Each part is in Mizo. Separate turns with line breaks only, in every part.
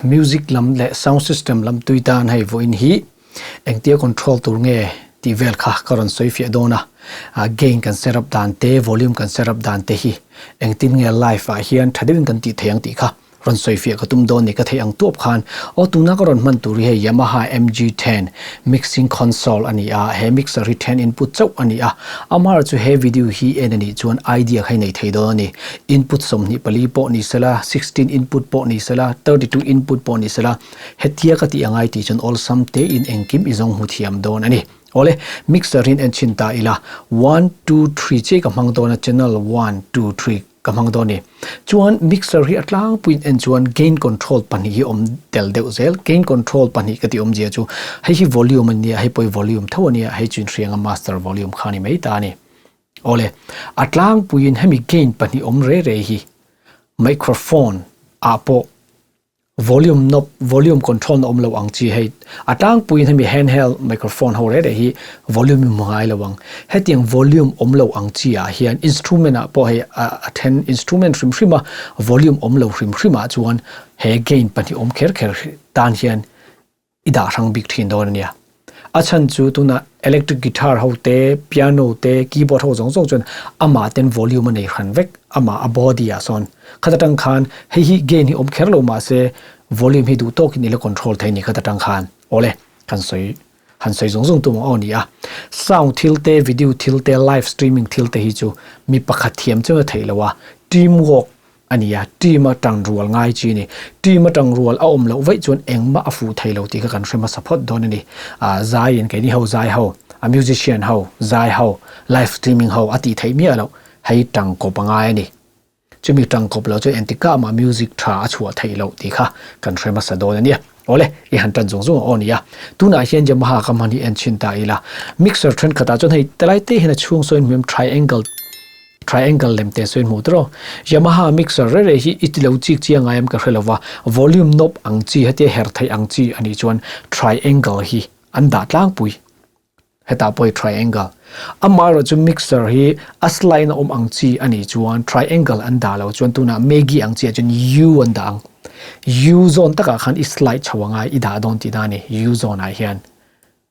Music lam leh sound system lam tui tan hei vawiin hi engtia control tur nge tih vel kha ka rawn sawi fiah dawn a, gain kan set up dan te, volume kan set up dan te hi engtin nge live ah hian tha deuhin kan tih theih ang tih kha rawn sawi fiah ka tum dawn ni ka theih ang tuap khan aw tuna ka rawn hman tur hi hei Yamaha MG10 mixing console a ni a, he mixer hi 10 input chauh a ni a, amaherawhchu he video hi en a nih chuan idea kha i nei thei dawn a ni. Input 24 pawh ni sela, 16 input pawh ni sela, 32 input pawh ni sela, hetia ka tih angai tih chuan awlsam tein engkim i zawng hmu thiam dawn a ni. Awle, mixer hian en chhin ta ila, one, two, three chiah ka hmang dawn a, channel one, two, three ka hmang dawn a ni. Chuan mixer hi a tlangpuiin en chuan gain control pahnih hi awm tel deuh zel, gain control pahnih ka tih awmzia chu hei hi volume a nia, hei pawh hi volume tho a nia, hei chu inhriang a master volume kha a ni mai ta a ni. Awle, a tlangpuiin hemi gain pahnih awm re re hi microphone ah pawh volume knob, volume control na awm lo ang chi hei a tlangpuiin hemi handheld microphone ho re re hi volume i hmu ngai lo ang. Hetiang volume awm lo ang chi ah hian instrument ah pawh hei a then instrument hrim hrim a volume awm lo hrim hrim ah chuan he gain pahnih awm kher kher tan hian i dah hrang bik thin dawn a nia. A chhan chu tuna electric guitar ho te, piano te, keyboard ho zawng zawng chuan amah ten volume a nei hran vek, amah a body ah sawn. Khat atang khan hei hi gain hi awm kher lo mahse volume hi duh tawkin i la control thei ni khat atang khan. Awle, kan sawi han sawi zawng zawng tum ang aw ni a. Sound thil te, video thil te, live streaming thil te hi chu mi pakhat thiam chuan a theih loh a, team work a ni a, team a tang rual ngai chi a ni. Team a tang rual a awm loh vaih chuan engmah a fuh thei lo tih kha kan hre hmasa phawt dawn a ni. Ah zaiin keini ho zai ho, a musician ho, zai ho, live streaming ho a tih theih miah loh, hei tang kawp a ngai a ni. Chumi tang kawp loh chuan engtikah mah music tha a chhuah theih loh tih kha kan hre hmasa dawn a nia. Awle, i han tan zung zung ang aw nia. Tunah hian Yamaha ka hman hi en chhin ta ila. Mixer thenkhatah chuan hei tilai te hian a chhung sawiin hmuh em triangle Triangle lem te sawi hmuh tawh. Yamaha mixer reh reh hi i ti lo chik chiang ngai em ka hre lova, volume knob ang chi hetia her theih ang chi a nih chuan triangle hi an dah tlangpui. Hetah pawh hi triangle. Amaherawh chu mixer hi a slide na awm ang chi a nih chuan triangle an dah lo chuan tunah Maggie ang chi ah chuan U an dah ang. U zawn takah khan i slide chho angai i dah dawn tihna a ni U zawn ah hian.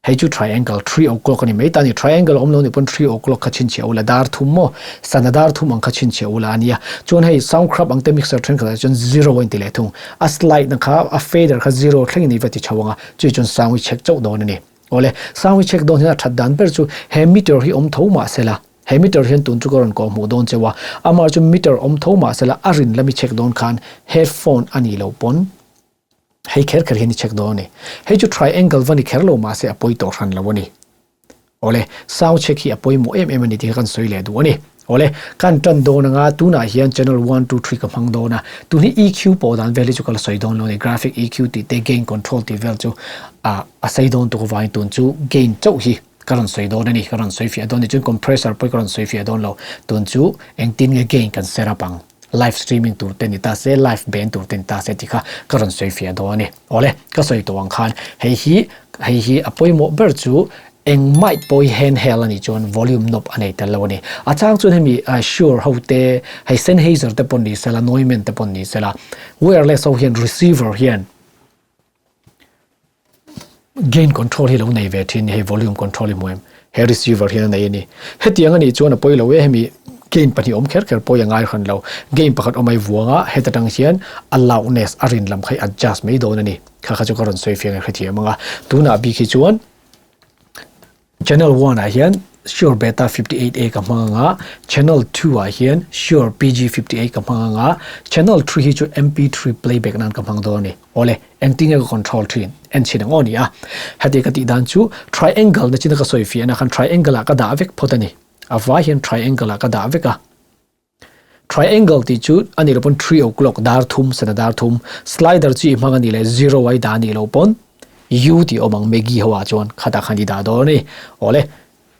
Hei chu triangle, 3 o'clock a ni mai ta a ni. Triangle a awm lo nih pawn 3 o'clock kha chhinchhiah ula, dar thum maw? Sana dar thum ang kha chhinchhiah ula a nia. Chuan hei sound crab ang te mixer thenkhatah chuan zero a inti leh thung. A slide na kha, a fader kha zero thlengin i va ti chho ang a, chumi chuan sound i check chauh dawn a ni. Awle, sound i check dawn hian a that dan ber chu he meter hi awm tho mah sela, he meter hian tun chu ka rawn kawh hmuh dawn cheu a, amah chu meter awm tho mah sela a rin lam i check dawn khan headphone a nih loh pawn, Hei kher kher hian i check dawn a ni. Hei chu triangle va ni kher lo mahse a pawi tawh hran lo a ni. Awle, sound check hi a pawimawh em em a ni tih kha kan sawi leh duh a ni. Awle, kan tan dawn anga tunah hian channel one, two, three ka hmang dawn a. Tun hi EQ pawh dan vel hi chu ka la sawi dawn lo a ni. Graphic EQ tih te, gain control tih vel chu ah a sei dawn tuk avangin tun chu gain chauh hi ka rawn sawi dawn a ni. Ka rawn sawi fiah dawn a ni. Chuan compressor pawh hi ka rawn sawi fiah dawn lo. Tun chu engtin nge gain kan set up ang? Live streaming tur te ni ta se, live band tur te ni ta se tih kha ka rawn sawi fiah dawn a ni. Awle, ka sawi tawh ang khan hei hi hei hi a pawimawh ber chu eng mic pawh hi handheld a nih chuan volume knob a nei tel lo a ni. A chang chuan hemi Shure ho te, hei Sennheiser te pawh ni sela, Neumann te pawh ni sela, wireless ho hian receiver hian Gain control hi lo nei ve thin hei volume control hi hmu em he receiver hian a nei a ni. Hetiang a nih chuan a pawi lo e hemi gain pahnih awm kher kher pawi a ngai hran lo. Gain pakhat awm ai vuang a heta tang hian a loudness a rin lam kha hi adjust mai dawn a ni. Kha kha chu ka rawn sawi fiang e hrethiam ang a. Tunah bik hi chuan Channel one ah hian Shure Beta 58A ka hmang ang a, Channel 2 ah hian Shure PG58 ka hmang ang a, Channel 3 hi chu MP3 playback nan ka hmang dawn a ni. Awle, engtin nge ka control thin? En chhin ang aw ni a. Heti ka tih dan chu triangle na chin a ka sawi fiahna khan triangle ah ka dah vek phawt a ni. A vai hian triangle ah ka dah vek a. Triangle tih chu a nih loh pawn 3 o'clock, dar thum, sana dar thum. Slider chu i hmang a nih leh zero a i dah a nih loh pawn U tih awm ang Maggie ho ah chuan khatah khan i dah dawn a ni. Awle,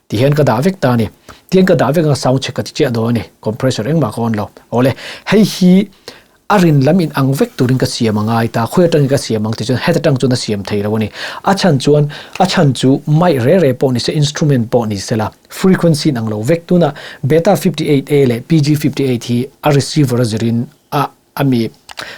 ti hian ka dah vek ta a ni. Tihian ka dah vek anga sound check ka ti chiah dawn a ni. Compressor engmah ka on lo. Awle, hei hi A rin lam in ang vek turin ka siam a ngai ta, khawi atangin ka siam ang tih chuan heta tang chuan a siam thei lo a ni. A chhan chuan, a chhan chu mic re re pawh ni se, instrument pawh ni sela, frequency in ang lo vek. Tunah Beta 58 A leh PG 58 hi a receiver a zirin a a mi.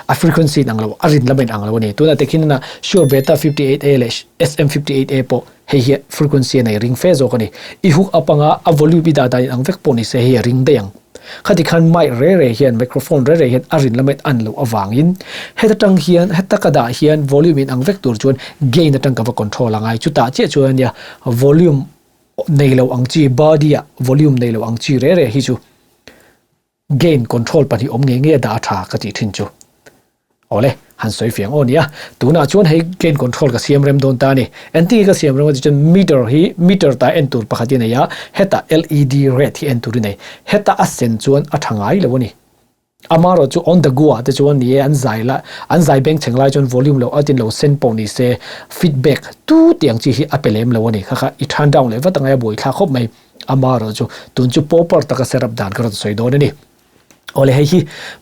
A frequency in ang lo, a rin lam a in ang lo a ni. Tunah te khin a Shure Beta 58A leh SM58A pawh hei hi frequency a nei ring fe zawk a ni. I hook up anga a volume i dah dan in ang vek pawh ni se hei a ring daih ang. Khati khan mic re re hian, microphone re re hian a rin lam a in an loh avangin heta tang hian, heta ka dah hian volume in ang vek tur chuan gain atang ka va control angai. Chutah chiah chuan ania volume nei lo ang chi, body ah volume nei lo ang chi re re hi chu Gain control pahnih awm ngei ngei a dah a tha ka tih thin chu. Awle, han sawi fiang aw nia. Tunah chuan hei gain control ka siam rem dawn ta a ni. Engtin nge ka siam rem a tih chuan meter hi meter ta en tur pakhat i nei a, hetah LED red hi en tur i nei. Heta a sen chuan a tha ngai lo a ni. Amarawh chu on the go ah te chuan ni e an zai la an zai beng chheng lai chuan volume lo atin lo sen pawh ni se feedback tu tih ang chi hi a pe lem lo a ni. Kha kha i turn down leh vat angai a buaithlak khawp mai. Amarawh chu tun chu proper taka setup dan ka rawn sawi dawn a ni. Awle hei hi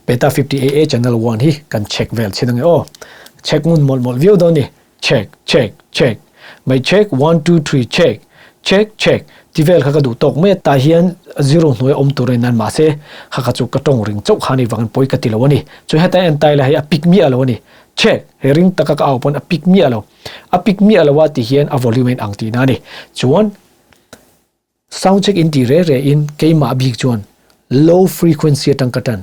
Beta 50 AA channel 1 hi kan check vel chin ange aw. Check ngun mawlh mawlh viau dawn a ni. Check, check, check. Mai check, one, two, three, check. Check, check. Ti vel kha ka duh tawk mai a. Tah hian zero hnuai awm tur a in nan mahse kha kha chu ka tawng ring chauh kha a nih vangin pawi ka ti lo a ni. Chu heta en tai la hei a pick miah lo a ni. Check, he ring taka ka au pawn a pick miah lo. A pick miah lo a ti hian a volume a in ang tihna a ni. Chuan Sound check in ti re re in keimah bik chuan low frequency atang ka tan.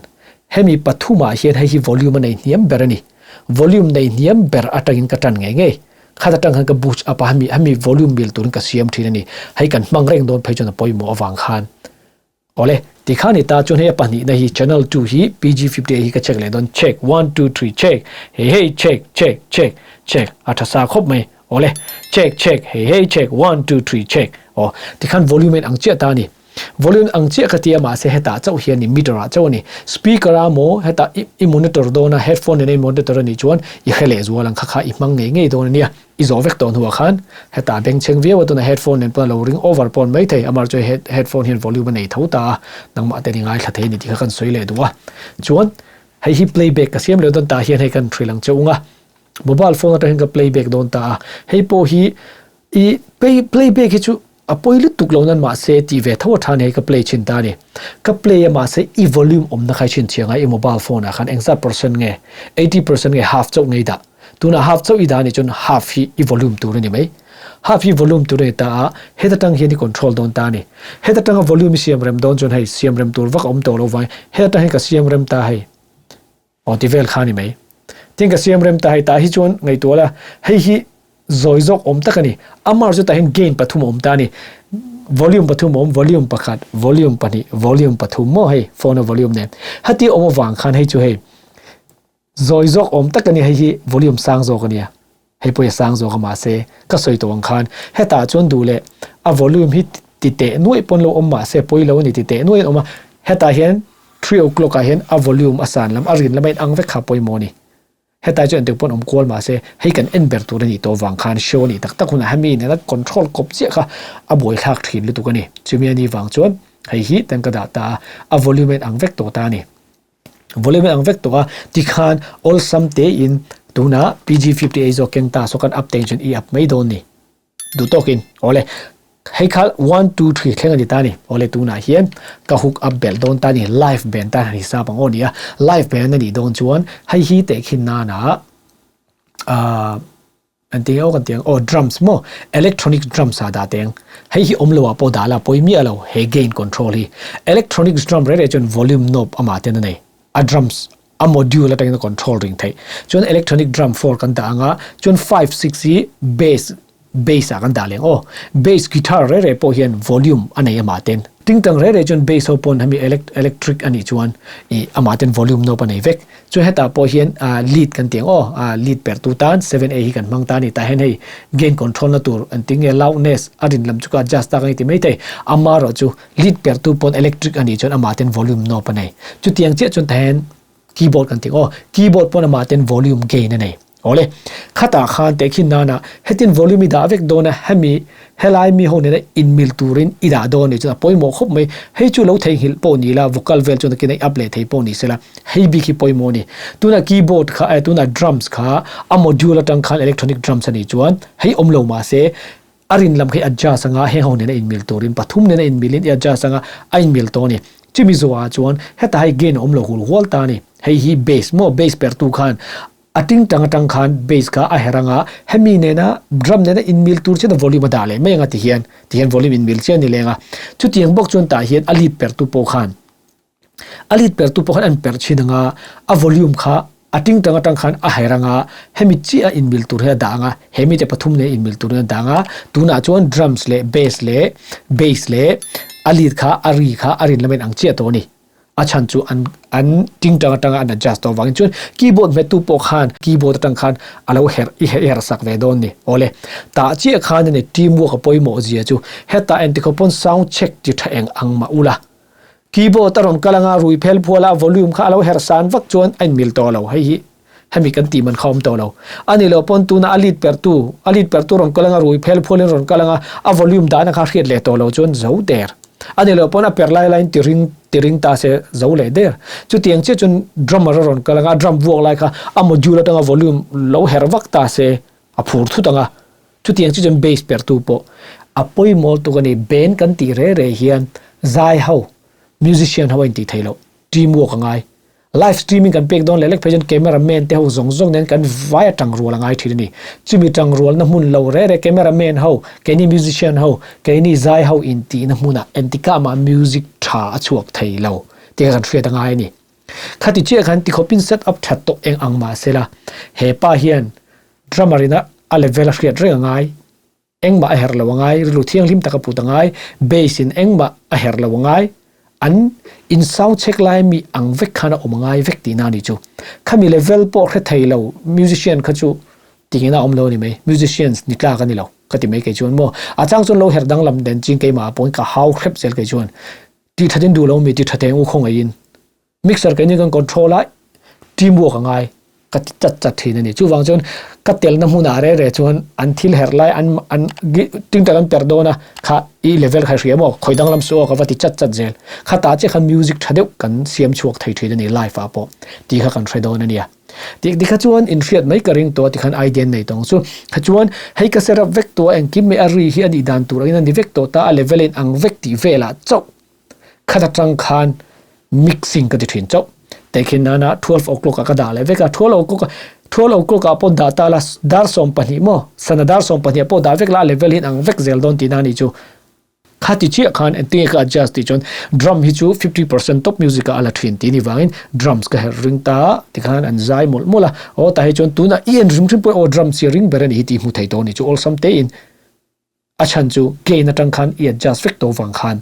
Hemi pathumah hian hei hi volume a nei hniam ber a ni. Volume nei hniam ber atangin ka tan ngei ngei. Khat atang khan ka boost up a hemi hemi volume mil turin ka siam thin a ni. Hei kan hmang reng dawn phei chuan a pawimawh avang khan. Awle, tikhan ni ta chuan hei a pahnihna hi channel 2 hi PG58 hi ka check leh dawn. Check, one, two, three, check. Hei hei, check, check, check, check. A tha sa khawp mai. Awle, check, check, hei hei, check, one, two, three, check. Aw, tikhan volume in ang chiah ta a ni. Volume ang chiah ka ti a mahse hetah chauh hian ni meter ah chauh a ni. Speaker a maw hetah i monitor dawn a headphone nena i monitor a nih chuan i hre leh zual ang kha kha i hmang ngei ngei dawn a nia. I zawh vek tawh hnuah khan hetah bengchheng viau a tuna headphone nen pawn a lo ring over pawn mai thei amah chu hei headphone hian volume a nei tho ta a nangmah ten i ngaithla thei a ni tih kha kan sawi leh duh a. Chuan hei hi playback ka siam leh dawn tah hian hei kan hrilh ang che ung a mobile phone atang hian ka playback dawn ta a hei pawh hi i play playback hi chu A pawi lutuk lo nan mahse tih ve tho a tha ni hei ka play thin ta a ni. Ka play a mahse i volume awmna kha i chhinchhiah ngai i mobile phone ah khan engzat percent nge 80% nge half chauh nge i dah. Tunah half chauh i dah anih chuan half hi i volume tur a ni mai. Half hi volume tur a ni ta a heta tang hian i control dawn ta a ni. Heta tanga volume i siam rem dawn chuan hei siam rem tur vak a awm tawh lo vang heta tang hian ka siam rem ta hei. Aw ti vel kha ni mai. Tin ka siam rem ta hei tah hi chuan ngaihtuah la, hei hi zawi zawk awm tak a ni. Amar chu tah hian gain pathum a awm ta a ni. Volume pathum a awm, volume pakhat, volume pahnih, volume pathum maw hei phone a volume nen. Heti awm avang khan hei chu hei zawi zawk awm tak a ni, hei hi volume sang zawk a nia. Hei pawh hi a sang zawk a mahse ka sawi tawh ang khan hetah chuan duh leh a volume hi ti teh nuaih pawn lo awm mahse pawi lo a ni ti teh nuaih an awm a, hetah hian 3 o'clock ah hian a volume a san lam a rin lam a inang vek kha pawimawh a ni. Hetai chuan engtik pawn awm kual mahse hei kan en ber tur a nih tawh vang khan show a nih tak tak hunah hemi nena control kawp chiah kha a buaithlak thin lutuk a ni. Chumi a nih vang chuan hei hi tan ka dah ta a, a volume a inang vek tawh ta a ni. Volume ang vek tawh a, tikhan awlsam tein tunah PG58 zawk keng ta saw kan up teng chuan i up mai dawn ni. Duh tawkin awle hei kha one two three thleng a ni ta ni. Awle tunah hian ka hook up belh dawn ta ni live band tan han hisap ang aw ni a. Live band a nih dawn chuan hei hi tehkhin nana ah An ti aw kan ti ang aw drums maw electronic drums ah dah teng hei hi awm lo ah pawh dah la pawi miah lo he gain control hi electronic drum reh reh chuan volume knob amah ten a nei a drums a module atangin a control ring theih chuan electronic drum 4 kan dah anga chuan 5 6 hi bass bass ah kan dah leng aw bass guitar reh reh pawh hian volume a nei amah ten tingtang reh reh chuan bass ho pawn hemi electric anih chuan ih amah ten volume knob a nei vek Chu hetah pawh hian lead kan ti ang aw, lead per tu tan 7A hi kan hmang ta a ni. Tah hian hei gain control na tur an ti nge loudness a rin lam chu ka adjust tak a ni ti mai thei. Amaherawh chu lead per tu pawn electric a nih chuan amah ten volume knob a nei. Chutiang chiah chuan tah hian keyboard kan ti ang aw, keyboard pawn amah ten volume gain a nei. Awle, khatah khan tehkhin nana hetin volume i dah vek dawn a, hemi helai mi ho nena inmil turin i dah dawn anih chuan a pawimawh khawp mai. Hei chu lo theihnghilh pawh ni la, vocal vel chuan nakin a i up leh thei pawh ni sela, hei bik hi pawimawh a ni. Tuna keyboard kha eh tuna drums kha a module atang khan electronic drums anih chuan hei awm lo mahse a rin lam kha i adjust anga heng ho nena inmil turin pathum nena inmilin i adjust anga a inmil tawh a ni. Chumi zawhah chuan heta hei gain a awm lo hul hual ta a ni. Hei hi bass maw bass pertu khan a tingtang atang khan bass kha a her anga hemi nena drum nena inmil tur chian volume a dah leh mai anga tihian tihian volume inmil chian a ni leng a. Chutiang bawk chuan tah hian a lead pertu pawh khan A lead pertu pawh khan an perh thin anga a volume kha a tingtang atang khan a her anga hemi chiah a inmil tur hi a dah anga he mite pathum nen inmil turin a dah anga tunah chuan drums leh bass leh bass leh a lead kha a ri kha a rin lam a inang chiah tawh a ni. A chhan chu an an tingtang atanga an adjust tawh avangin chuan keyboard hmettu pawh khan keyboard atang khan a lo herh i herh sak ve dawn a ni. Awle tah chiah khan a ni team work a pawimawh zia chu hetah engtikhaw pawn sound check ti tha eng ang mah ula. Keyboard a rawn kal anga rui phel phual a volume kha a lo herh san vak chuan a inmil tawh lo. Hei hi hemi kan tih man kha a awm tawh lo. A ni lo pawn tuna a lead pertu a lead pertu rawn kal anga rui phel phualin rawn kal anga a volume dahna kha a hriat leh tawh lo chuan zo der. A ni lo pawn a per lai laiin ti ring ti ring ta se zo leh der. Chutiang chiah chuan drummer a rawn kal anga a drum vuak lai kha a module atanga volume lo herh vak ta se a phur thut anga Chutiang chu chuan bass pertu pawh a pawimawh tuk a ni. Band kan tih reh reh hian zai ho, musician ho a intih theih loh, team work a ngai. Live streaming kan pek dawn leh lek phei chuan camera man te ho zawng zawng nen kan vai a tangrual a ngai thin a ni. Chumi tangrualna hmun lo reh reh camera man ho, keini musician ho, keini zai ho intihna hmunah engtikah mah music tha a chhuak thei lo tih kha kan hriat a ngai a ni. Khati chiah khan tikhawpin set up that tawh eng ang mahsela he pa hian Drummer in a level a hriat reng a ngai, engmah a herh lo a ngai, rilru thianghlim tak a put a ngai, bass in engmah a herh lo a ngai, an in sound check lai mi ang vek khan a awm a ngai vek tihna a ni chu. Khami level pawh hre thei lo musician kha chu tingin a awm lo a ni mai, musicians ni tlak a ni lo ka ti mai kei chuan maw. A chang chuan lo herh danglam den ching keimah ah pawhin ka hau hrep zel kei chuan tih thatin duh lo mi ti tha thei ang u khawngaih in. Mixer keini kan control a, team work a ngai ka ti chat chat thin a ni. Chuvang chuan ka telna hmunah reh reh chuan an thil herh lai an an tingtang an perh dawn a, kha i level kha i hria maw khawi danglam suh aw ka va ti chat chat zel. Khatah chiah khan music tha deuh kan siam chhuak thei thin a ni live ah pawh tih kha kan hre dawn a nia. Tih tikha chuan inhriat mai ka ring tawh a tikhan idea an nei tawng chu. Kha chuan hei ka set up vek tawh a engkim mai a ri hi a nih dan tur angin a ni vek tawh ta a level a inang vek tih velah chauh Khat atang khan mixing ka ti thin chauh. Tehkhin nana 12 o'clock ah ka dah leh vek a, 12 o'clock ah 12 o'clock ah pawh dah ta la dar 12 maw sana dar 12 ah pawh dah vek la a level hi an ang vek zel dawn tihna a nih chu. Kha ti chiah khan engtinge ka adjust tih chuan drum hi chu 50% top music ah a la thin tih ni vangin drums ka herh ring ta a tikhan an zai mawlh mawlh a, aw tah hi chuan tunah i en rim hrim pawhin aw drums hi a ring ber a nih hi tih hmu thei tawh a nih chu awlsam tein. A chhan chu gain atang khan i adjust vek tawh vang khan.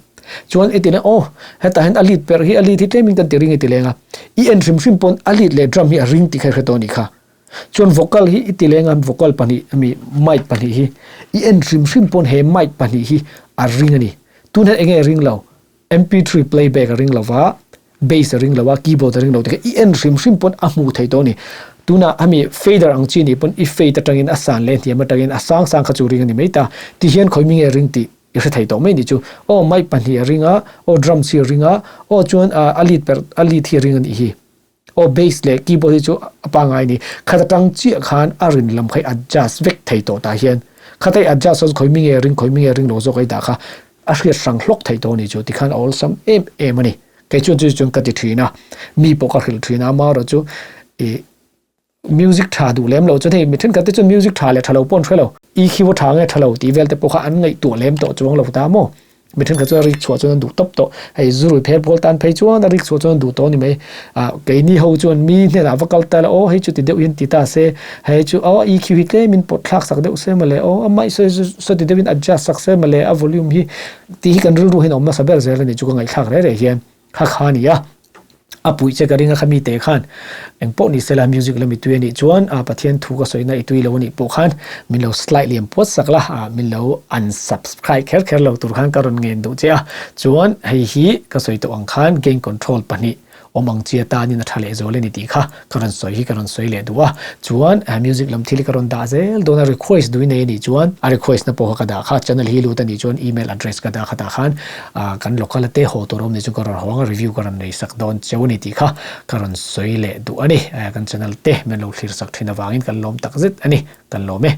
Chuan i ti leh aw hetah hian a lead perh hi a lead hi tlemin kan ti ring i ti leng a. I en hrim hrim pawn a lead leh drum hi a ring tih kha i hre tawh a nih kha. Chuan vocal hi i ti leng a vocal pahnih ami mic pahnih hi i en hrim hrim pawn he mic pahnih hi a ring a ni. Tun hian enge a ring lo? MP3 playback a ring lo va, bass a ring lo a, keyboard a ring lo te kha i en hrim hrim pawn a hmuh theih tawh a ni. Tunah hemi fader ang chi nih pawn i fade atangin a san leh hniam atangin a sang sang kha chu ring a ni mai ta. Tihian khawi mi nge ring tih i hre thei tawh mai nih chu. Aw mic pahnih a ring a, aw drums hi a ring a, aw chuan a lead per a lead hi a ring a nih hi. Aw bass leh keyboard hi chu a pangngai a ni. Khat atang chiah khan a rin lam kha i adjust vek thei tawh tah hian khat a i adjust chuan khawi mi nge ring khawi mi nge ring lo zawk a i dah kha a hriat hrang hlawk thei tawh a ni chu tikhan a awlsam em em a ni. Kei chuan chu chuan ka ti thin a, mi pawh ka hrilh thin a, amaherawh chu ih Music tha duh lem lo chuan hei mi thenkhat te chuan music tha leh tha lo pawh an hre lo. EQ a tha nge tha lo tih vel te pawh kha an ngaihtuah lem tawh chuang lo ta maw? Mi thenkhat chuan a rik chhuah chuan an duh tawp tawh. Hei zurui phel pawl tan phei chuan a rik chhuah chuan an duh tawh a ni mai. Ah keini ho chuan mi hnenah va kal ta la aw hei chu ti deuh hian ti ta se, hei chu aw EQ hi tlem in pawt thlak sak deuh se mawle aw a mic saw ti deuh in adjust sak se mawle a volume hi tih hi kan rilru hian a awm nasa ber zel a ni chu ka ngaihthlak reh reh hian kha kha a ni a. A puih che ka ring a kha mite khan eng pawh ni sela music lam i tui a nih chuan a Pathian thu ka sawina i tui lo a nih pawh khan min lo slide liam puat sak la a min lo unsubscribe kher kher lo tur khan ka rawn ngen duh che a chuan hei hi ka sawi tawh ang khan gain control pahnih awm ang chi atanin a tha leh zual a ni tih kha ka rawn sawi hi ka rawn sawi leh duh a chuan music lam thil hi ka rawn dah zel dawn a request duh i nei a nih chuan a request na pawh kha ka dah kha channel hi lut a nih chuan email address ka dah kha tah khan Ah kan local te haw tur awm ni chu ka rawn hawng a review ka rawn nei sak dawn cheu a ni tih kha ka rawn sawi leh duh a ni. Kan channel te min lo thlir sak thin avangin kan lawm tak zet a ni. Kan lawm e.